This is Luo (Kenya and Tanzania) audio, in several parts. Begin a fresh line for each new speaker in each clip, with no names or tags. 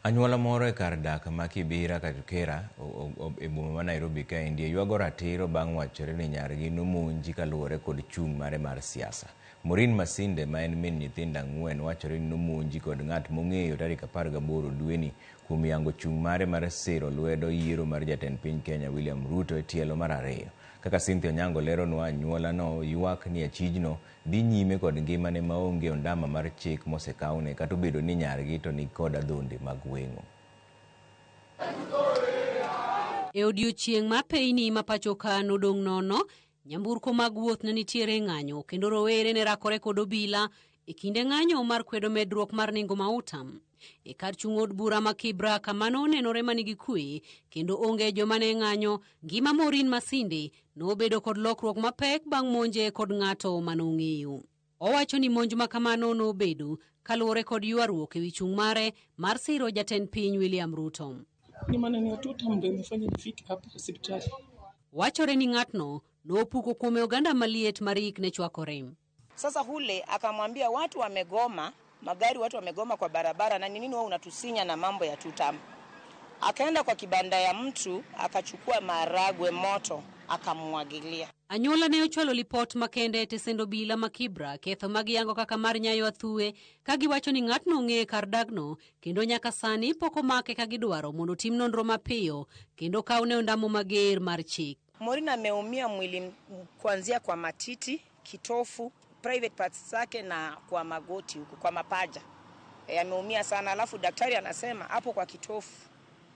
Anyuola moro e kar dak ma Kibera Karukera e boma ma Nairobi kaendi ywago ratiro bang' wachore ni nyargi nomonji kaluwore kod chung' mare mar siasa. Maureen Masinde ma en min nyithindo ang'wen wachore ni nomonji kod ng'at mong'eyo tarik 18 dweni kuom yango chung' mare mar siro lwedo yiero mar jatend piny Kenya William Ruto e tielo mar ariyo. Kaka Cynthia Onyango leronwa, anyuolano ywak ni achijno dhi nyime kod ngimane maonge ondama mar chik mosekawne kata obedo ni nyargi to nikod adhonde mag weng'o.
E odiochieng' ma apeyni ma pacho ka nodong' nono, nyamburko mag wuoth ne nitiere e ng'anyo kendo rowere ne rakore kod obila e kinde ng'anyo mar kwedo medruok mar nengo mauta. E kar chung' od bura ma Kibra kama nonenore manigi kwe kendo onge joma ne ng'anyo, ngima Maureen Masinde nobedo kod lokruok mapek bang' monje kod ng'ato manong'eyo. Owacho ni monj ma kamano nobedo kaluwore kod ywaruok ewi chung' mare mar siro jatend piny William Ruto.
Ni maneno ya tutam ndio imefanya nifike hapa hospitali.
Wachore ni ng'atno nopuko kuome oganda maliet marik ne chwakore.
Sasa hule akamwambia watu wamegoma magari, watu wamegoma kwa barabara, na ni nini wewe unatusinya na mambo ya tutam? Akaenda kwa kibanda ya mtu akachukua maharagwe moto akamwagilia.
Anyuola ne ochwalo lipot makende e tesend obila ma Kibra ketho mag yango kaka mar nyayo athuwe ka giwacho ni ng'atno ong'e kar dagno kendo nyaka sani pok omake ka gidwaro mondo otim nonro mapiyo kendo kawne ondamo mager mar chik.
Maureen ameumia mwili kuanzia kwa matiti, kitofu, private parts zake na kwa magoti huku kwa mapaja. Ameumia sana, alafu daktari anasema hapo kwa kitofu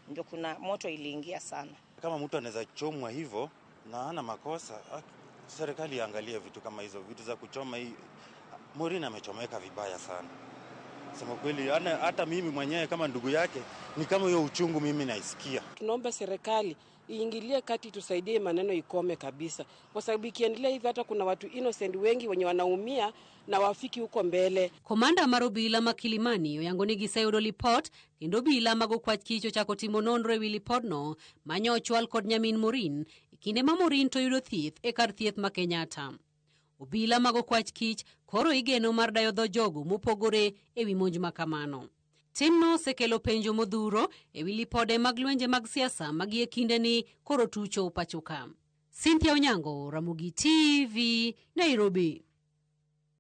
ndio kuna moto iliingia sana.
Kama mtu anaweza chomwa hivyo na hana makosa, serikali iangalie vitu kama hizo, vitu za kuchoma hii. Maureen amechomeka vibaya sana. Sema kweli, hata mimi mwenyewe kama ndugu yake ni kama hiyo uchungu mimi naisikia.
Tunaomba serikali iingilie kati, tusaidie maneno ikome kabisa, kwa sababu ikiendelea hivi hata kuna watu innocent wengi wenye wanaumia na wafiki huko mbele.
Komanda mar obila ma Kilimani oyango ni giseyudo lipot kendo obila mag okwach kich ochako timo nonro ewi lipodno manyo ochwal kod nyamin Maureen e kinde ma Maureen to yudo thieth e kar thieth ma Kenyatta. Obila mag okwach kich koro igeno mar dayo dho jogo mopogore ewi monj ma kamano. Timno osekelo penjo modhuro ewi lipode mag lwenje mag siasa ma gie kindeni koro tucho pacho ka. Cynthia Onyango, Ramogi TV, Nairobi.